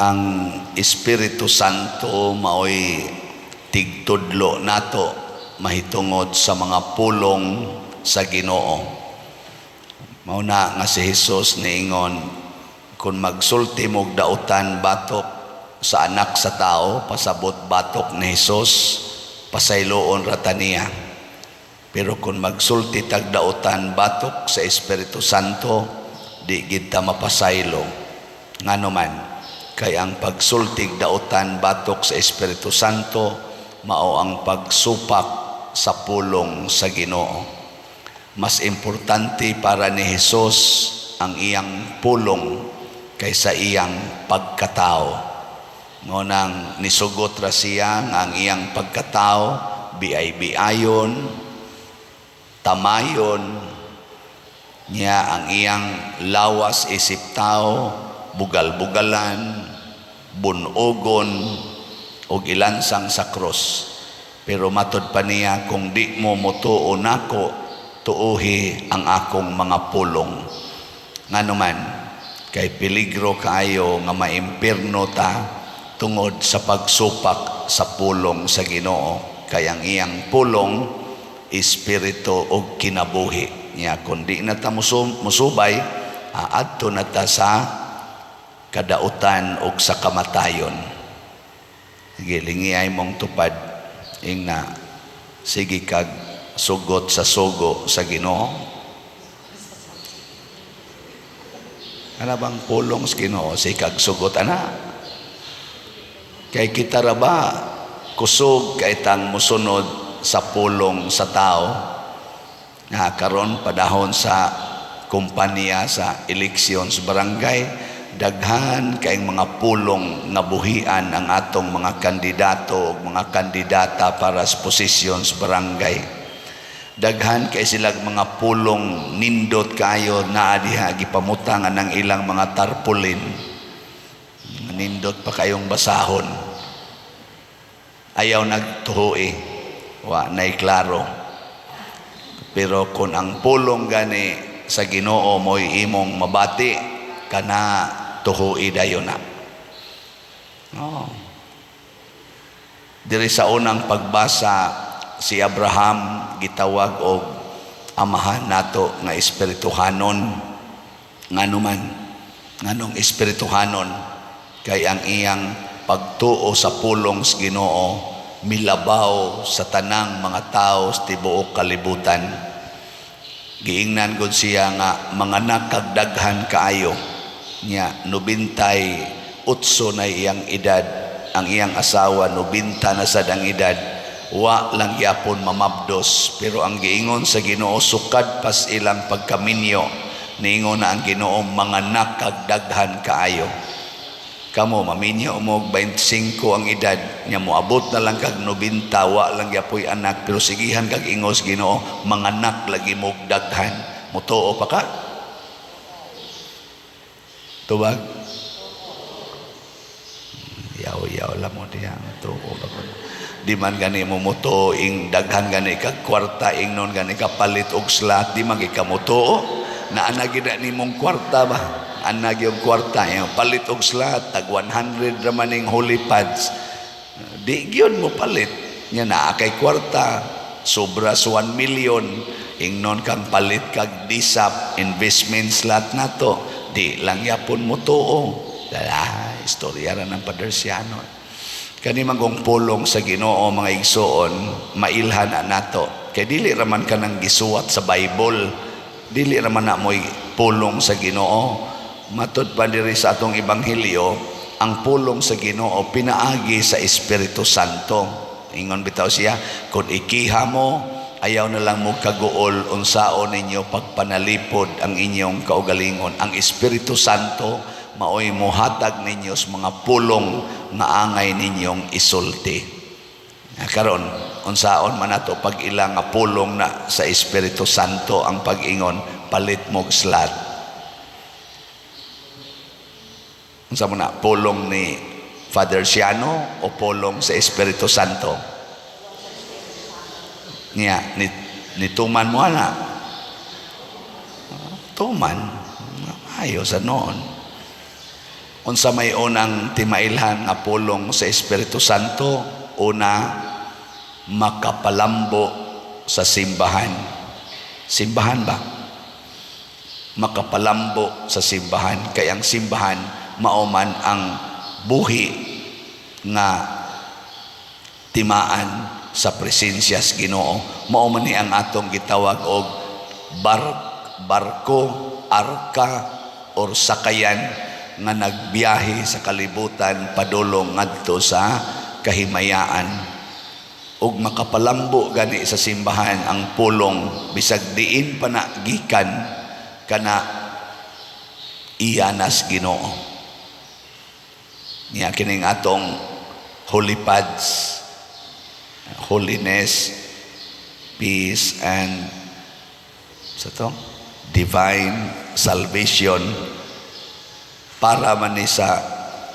Ang Espiritu Santo maoy tigtudlo nato mahitungod sa mga pulong sa Ginoo. Mao na nga si Jesus niingon, kung magsulti mog dautan batok sa Anak sa Tao, pasabot batok ni Jesus, pasayloon ra ta niya. Pero kung magsulti tag dautan batok sa Espiritu Santo, di gid ta mapasaylo. Ngano man? Kay ang pagsultig dautan batok sa Espiritu Santo mao ang pagsupak sa pulong sa Ginoo. Mas importante para ni Jesus ang iyang pulong kaysa iyang pagkatao. Mao nang nisugot ra siya nga ang iyang pagkatao biay-biayon, tamayon niya, ang iyang lawas isip tao, bugal-bugalan, bunogon ug ilansang sa krus. Pero matod pa niya, "Kung di mo motuo nako, tuuhi ang akong mga pulong." Ngano man? Kay peligro kaayo nga maimpirno ta tungod sa pagsupak sa pulong sa Ginoo, kay ang iyang pulong espiritu ug kinabuhi. Nya kung di na ta musubay, aadto na ta sa kadautan ug sa kamatayon. Sige, lingiay mong tupad. Ingna, sige kag sugot sa sugo sa Ginoo. Ana bang pulong sa Ginoo, sige kag sugot ana? Kay kita ra ba kusog kay tang musunod sa pulong sa tao? Nga karon padahon sa kumpanya sa eleksyon sa barangay, daghan kayong mga pulong nga buhian ang atong mga kandidato ug mga kandidata para sa posisyon sa barangay. Daghan kay silag mga pulong nindot kayo naa diha, gipamutangan ang ilang mga tarpaulin. Nindot pa kayong basahon. Ayaw nagtuhui. Wa nay klaro. Pero kung ang pulong gani sa Ginoo mo'y imong mabati, kana tuhui dayon na. Oh. Diri sa unang pagbasa, si Abraham gitawag og amahan nato nga espirituhanon. Ngano man? Nganong espirituhanon? Kay ang iyang pagtuo sa pulong sa Ginoo milabaw sa tanang mga tao sa tibuok kalibutan. Giingnan gud siya nga manganak kag daghan kaayo. Nya 98 na iyang edad, ang iyang asawa 90 na sad ang edad. Wa lang gyapon mamabdos, pero ang giingon sa Ginoo, sukad pas ilang pagkaminyo, niingon na ang Ginoo, "Manganak kag daghan kaayo." Kamo maminyo mo og 25 ang edad nya, moabot na lang kag 90, wa lang gyapoy anak, pero sigihan kag ingos Ginoo, "Manganak lagi mo og daghan." Mutuo pa ka? Tubag. Yaw-yaw lang mo diya. Tuo pa ko. Di man gani mo mutuo ing daghan gani kag kwarta, ingnon gani ka palit og slot, di man gyud ka mutuo. Naa na gyud na nimong kwarta ba? Ana gyud kwarta, yung palit og slot, tag 100 ra man ning holy pads. Di gyud mo palit. Nya naa kay kwarta, sobra sa 1 million, ingnon kang palit kag disap investment slot nato, di lang yapon mo tuo. Dala, istorya ra ng Padersiano. Kani man kung pulong sa Ginoo, mga igsoon, mailhan na nato. Kay dili ra man kanang gisuwat sa Bible. Dili ra man na mo'y pulong sa Ginoo. Matud pa diri sa atong ebanghelyo, ang pulong sa Ginoo pinaagi sa Espiritu Santo. Ingon bitaw siya, "Kung ikiha mo, ayaw na lang mo kaguol unsaon ninyo pagpanalipod ang inyong kaugalingon. Ang Espiritu Santo maoy mohatag ninyo sa mga pulong nga angay ninyong isulti." Karon, unsaon man nato pag ila nga pulong na sa Espiritu Santo ang pag-ingon, palit mo og slot? Unsa mo na, pulong ni Father Siano o pulong sa Espiritu Santo? Niya, nituman mo ana? Tuman. Ayo sa noon. Unsa may unang timailhan nga pulong sa Espiritu Santo? Una, makapalambo sa simbahan. Simbahan ba? Makapalambo sa simbahan. Kay ang simbahan mao man ang buhi nga timaan sa presensya sa Ginoo. Mao man ni ang atong gitawag og barko, arka or sakayan nga nagbiyahe sa kalibutan padulong ngadto sa kahimayaan. Ug makapalambo gani sa simbahan ang pulong, bisag diin pa na gikan, kana iyanas Ginoo. Niya kining atong holy pads, holiness, peace and sa to divine salvation, para man ni sa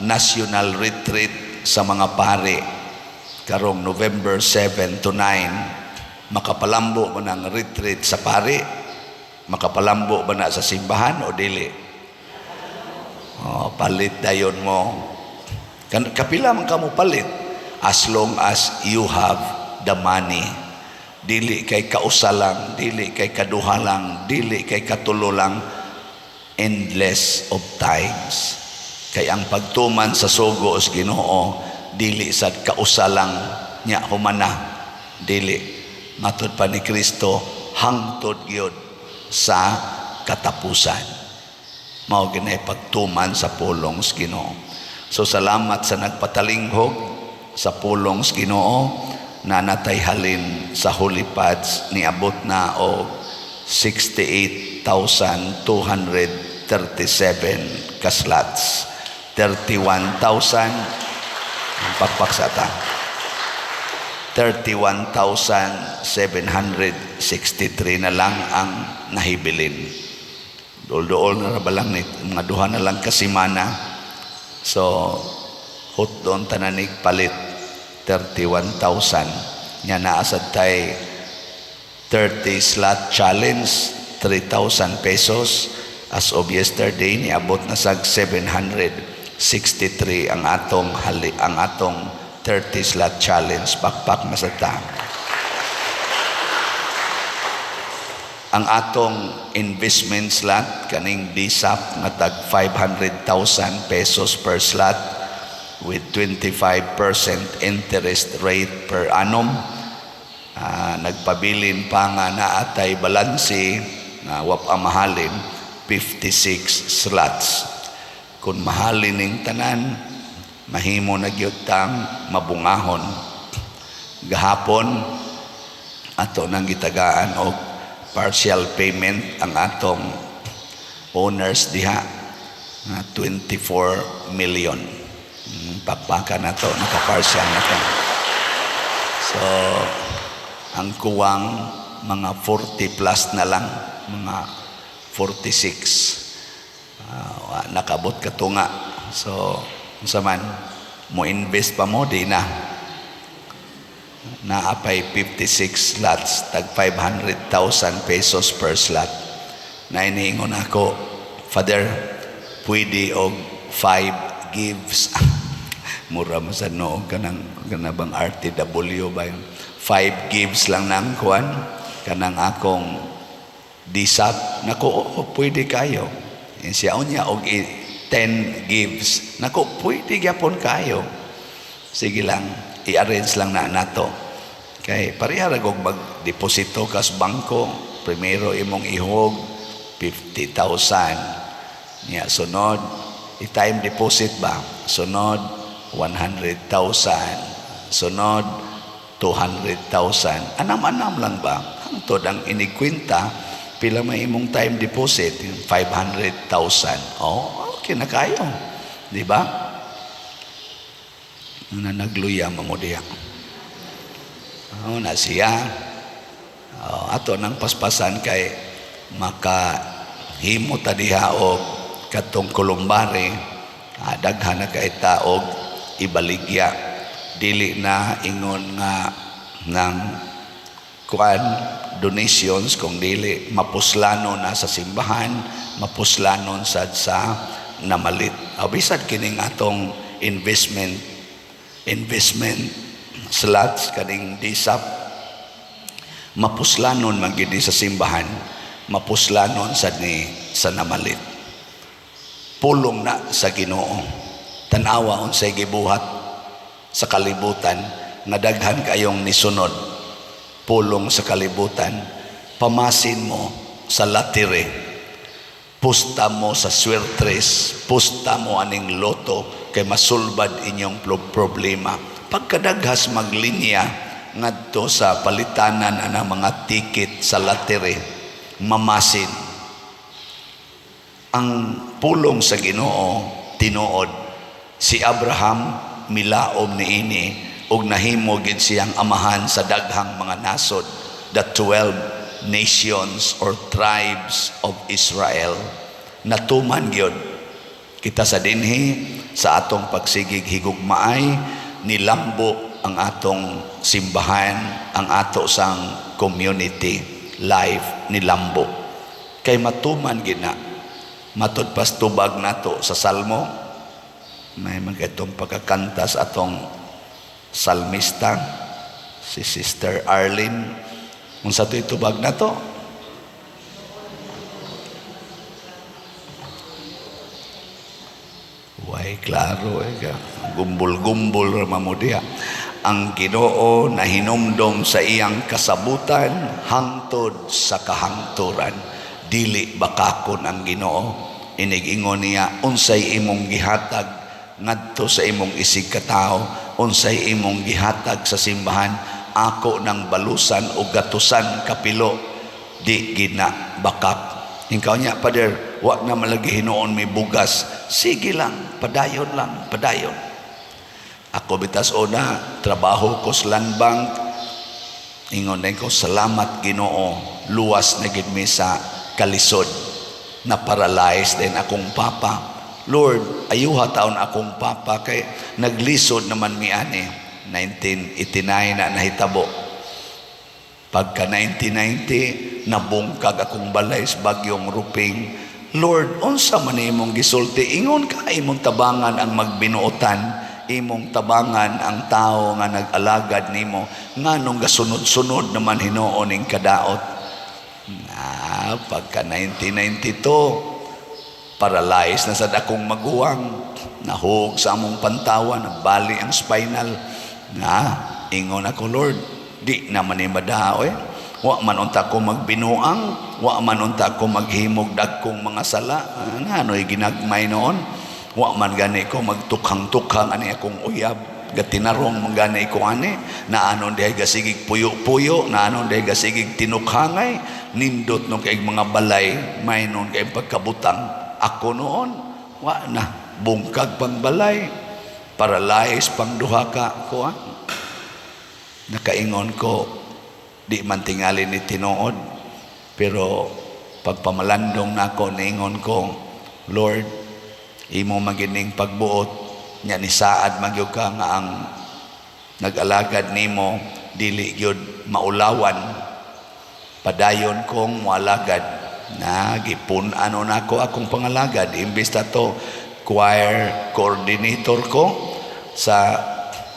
national retreat sa mga pare karong November 7 to 9. Makapalambo man ang retreat sa pare? Makapalambo ba na sa simbahan o dili? Oh, palit dayon mo. Kapila man kamo palit, as long as you have the money. Dili kay kausa lang, dili kay kaduha lang, dili kay katulo lang, endless of times. Kay ang pagtuman sa sugo sa Ginoo, dili sad kausa lang nya humana. Dili. Matud pa ni Kristo, hangtod gyud sa katapusan. Mao ginay pagtuman sa pulong sa Ginoo. So salamat sa nagpatalinghog sa pulong sa Ginoo na natay halin sa Holy Pads, niabot na og 68,237 ka slots. 31,000, pakpak sa ta. 31,763 na lang ang nahibilin. Dool-dool na ra lang ni mga 2 na lang ka semana. So hutdon tananig palit 31,000. Nya naa sad tay 30 slot challenge, 3,000 pesos. As of yesterday, niabot na sag 763 ang atong 30 slot challenge. Pakpak na sa ta. Ang atong investment slot kaning DSAP nga tag 500,000 pesos per slot with 25% interest rate per annum. Nagpabilin pa nga naatay balanse nga wa pa mahalin, 56 slots. Kung mahalin ning tanan, mahimo na gyud tang mabungahon. Gahapon ato nang gitagaan og partial payment ang atong owners diha nga 24 million. Pakpakan na to, naka-partial na to. So ang kuwang mga 40 plus na lang, mga 46. Nakabot katunga. So unsa man, mo invest pa mo, di na. Naapay 56 slots, tag 500,000 pesos per slot. Nainiingon ako, "Father, pwede og 5 gives?" Mura mo sa noog kanang kanabang RTW ba yun? 5 gives lang nang kuan kanang akong DSAP. Nako, oo, pwede kayo. Siya unya og 10 gives. Nako, pwede gyapon kayo. Sige lang, i-arrange lang na nato. Kay pareha ra og magdeposito ka sa bangko, primero imong ihog 50,000. Nya sunod, i-time deposit ba? Sunod 100,000. Sunod 200,000. Anam-anam lang ba? Hangtod ang inikwenta, pila may imong time deposit? 500,000. Oh, okay na kayo. Di ba? Na nagluya mo diya. Oh, na siya. Oh, ato nang paspasan kay maka himo ta diha og katong columbary, daghan na kay ta og ibaligya. Dili na ingon nga ng kuan donations, kung dili mapuslano na sa simbahan, mapuslanon sad sa namalit. Aw, bisan kining atong investment slots, kaning DSAP, mapuslanon man gid sa simbahan, mapuslanon sad ni sa namalit. Pulong na sa Ginoo. Tanawa unsay gibuhat sa kalibutan nga daghan kayong nisunod. Pulong sa kalibutan, pamasin mo sa lottery, pusta mo sa swertres, pusta mo aning lotto kay masulbad inyong problema. Pagkadaghas maglinya ngadto sa palitanan anang mga ticket sa lottery, mamasin. Ang pulong sa Ginoo tinuod. Si Abraham milaom niini ug nahimo gid siyang amahan sa daghang mga nasod, the 12 nations or tribes of Israel. Natuman gyud. Kita sa dinhi sa atong pagsigig higugmaay, nilambo ang atong simbahan, ang ato sang community life nilambo. Kay matuman gid na. Matud pas tubag nato sa Salmo, may mga itong pagkakanta sa atong salmista, si Sister Arlene. Unsa to'y tubag nato? Way klaro eh ka. Gumbol-gumbol ra mo diha. Ang Ginoo nahinumdom sa iyang kasabutan hangtod sa kahangturan. Dili bakakon ang Ginoo. Inig-ingon niya, unsay imong gihatag ngadto sa imong isig katawo, unsay imong gihatag sa simbahan, ako nang balusan o gatusan kapilo, di gina bakak. Ikaw niya, Father, wa na malagi hinuon may bugas. Sige lang, padayon lang, padayon. Ako bitas una, trabaho ko sa land bank. Ingon din ko, salamat Ginoo, luwas na gid mi sa kalisod. Na-paralyze din akong papa. Lord, ayuha taon akong papa kay naglisod naman mi ani. 1989 na nahitabo. Pagka 1990, nabungkag akong balay sa bagyong Ruping. Lord, unsa man imong gisulti? Ingon ka, imong tabangan ang magbinuotan, imong tabangan ang tao nga nag-alagad nimo, nganong gasunod-sunod naman hinuon ning kadaot. Na, pagka 1992, paralyzed na sad akong maguwang, nahug sa among pantawan, nabali ang spinal. Na, ingon ako, Lord, di naman ni madao eh. Wa man unta ko magbinuang, wa man unta ko maghimog dagkong mga sala. Ngano'y ginagmay noon? Wa man gani ko magtukhang-tukhang ani akong uyab. Gatinarong man gani ko ani. Naanon dihay gasigig puyo-puyo, naanon dihay gasigig tinukhangay. Nindot nung kay mga balay, may nun kay pagkabutang. Ako noon, wa na. Bungkag pang balay, paralyzed pang duha ka kuan. Nakaingon ko, di man tingali ni tinuod, pero pagpamalandong nako, niingon ko, Lord, imo magining pagbuot, nya ni saad magyud ka nga ang nag-alagad nimo dili gyud maulawan, padayon kong moalagad. Na gipun-an nako akong pangalagad, imbes na to choir coordinator ko sa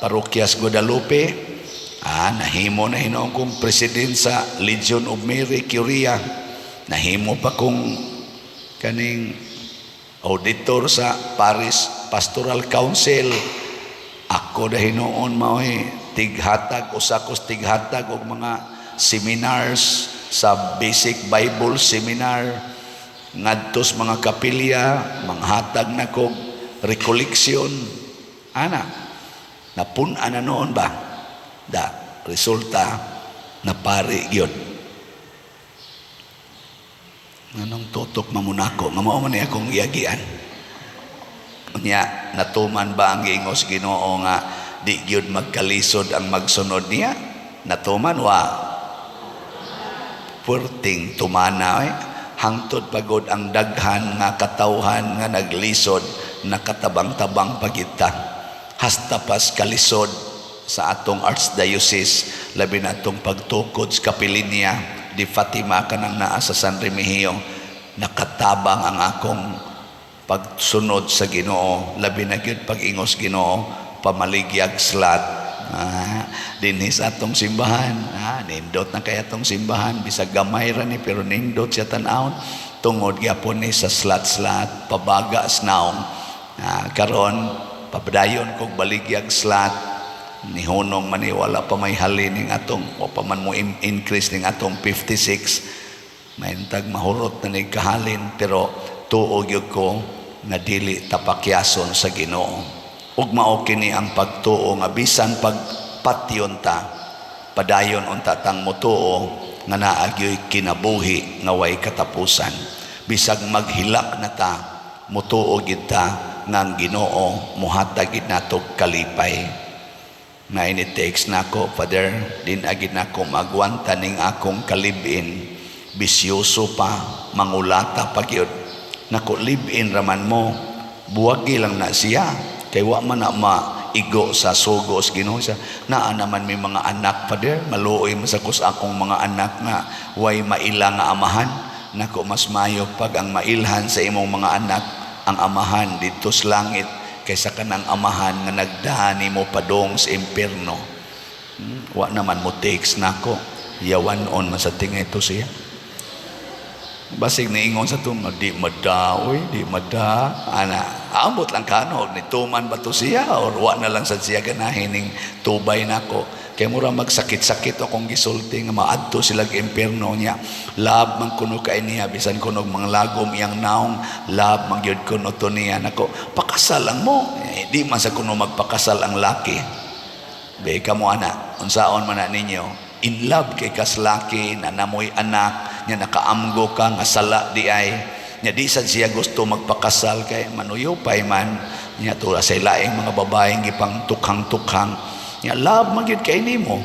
Parokyas Guadalupe, nahimo na hinuon kong president sa Legion of Mary Curia, nahimo pa kong kaning auditor sa Paris Pastoral Council. Ako na hinuon mao'y tighatag, usa kos tighatag og mga seminars sa Basic Bible Seminar ngadtos mga kapilya, manghatag na kog recollection ana. Napun-an na noon ba da resulta na pari gyud. Nganong tutok mamunako nga mao man ni akong giagian? Unya, natuman ba ang giingos Ginoo nga di gyud magkalisod ang magsunod niya? Natuman wa? Puwerteng tumana eh. Hangtod pagod ang daghan nga katawhan nga naglisod, nakatabang-tabang pagita. Hasta pas kalisod sa atong archdiocese, labi na atong pagtukod sa Kapilinya di Fatima kanang naa sa San Remigio, nakatabang ang akong Pagsunod sa Ginoo, labi na gyud pag-ingos Ginoo, pamaligyag slot. Dinhi sa atong simbahan, nindot na kay atong simbahan, bisag gamay ra ni pero nindot siya tan-awon tungod gyapon ni sa slot-slot, pabaga sa naong. Karon padayon kog baligyag slot, nihunong man ni, wala pa may halin ning atong, wa pa man mo increase ning atong 56, mahintag mahurot na ni kahalin, pero tuo gyud ko nga dili tapakyason sa Ginoo. Ug mao kini ang pagtuo nga bisan pagpatyon ta, padayon unta tang motuo nga naa gyoy kinabuhi nga way katapusan. Bisag maghilak na ta, motuo gid ta nga ang Ginoo mohatag gid nato kalipay. Na ini-text nako, "Father, di na gid nako magwanta ning akong ka-live-in. Bisyoso pa, mangulata pa gyud." Nako, live-in raman mo, buwagi lang na siya. Kay wa man na maigo sa sugo sa Ginoo siya. "Naa naman may mga anak, Father, maluoy man sa kus akong mga anak nga way maila nga amahan." Nako, mas mayo pag ang mailhan sa imong mga anak ang amahan didto sa langit kaysa kanang amahan nga nagdani mo padong sa impierno. Wa naman mo text nako. Yawan on man sa tingay to siya. Basig niingon sa tunga, "Di mada, uy, di mada." Ana, ambot lang kano, nituman ba to siya or wa na lang sad siya ganahin ning tubay nako. Kay mura magsakit-sakit akong gisulti nga maadto sila impierno niya. Love man kuno kay niya, bisan kuno mga lagom iyang naong, love man gyud kuno to niya. Nako, pakasal lang mo. Eh, di man sa kuno magpakasal ang laki. Be kamo ana, unsaon man na ninyo? In love kay kas laki na namoy anak nya, nakaamgo ka nga sala di ay nya, di sad siya gusto magpakasal kay manuyupay man nya, tula sa laing mga babaeng gipang tukhang-tukhang nya, love man gyud kay nimo.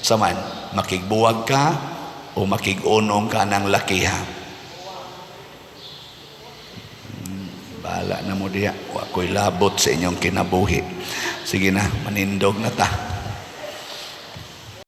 Saman makigbuwag ka o makig-unong ka ng lakiha? Bahala na mo diya, wa ko'y labot sa inyong kinabuhi. Sige na, manindog na ta.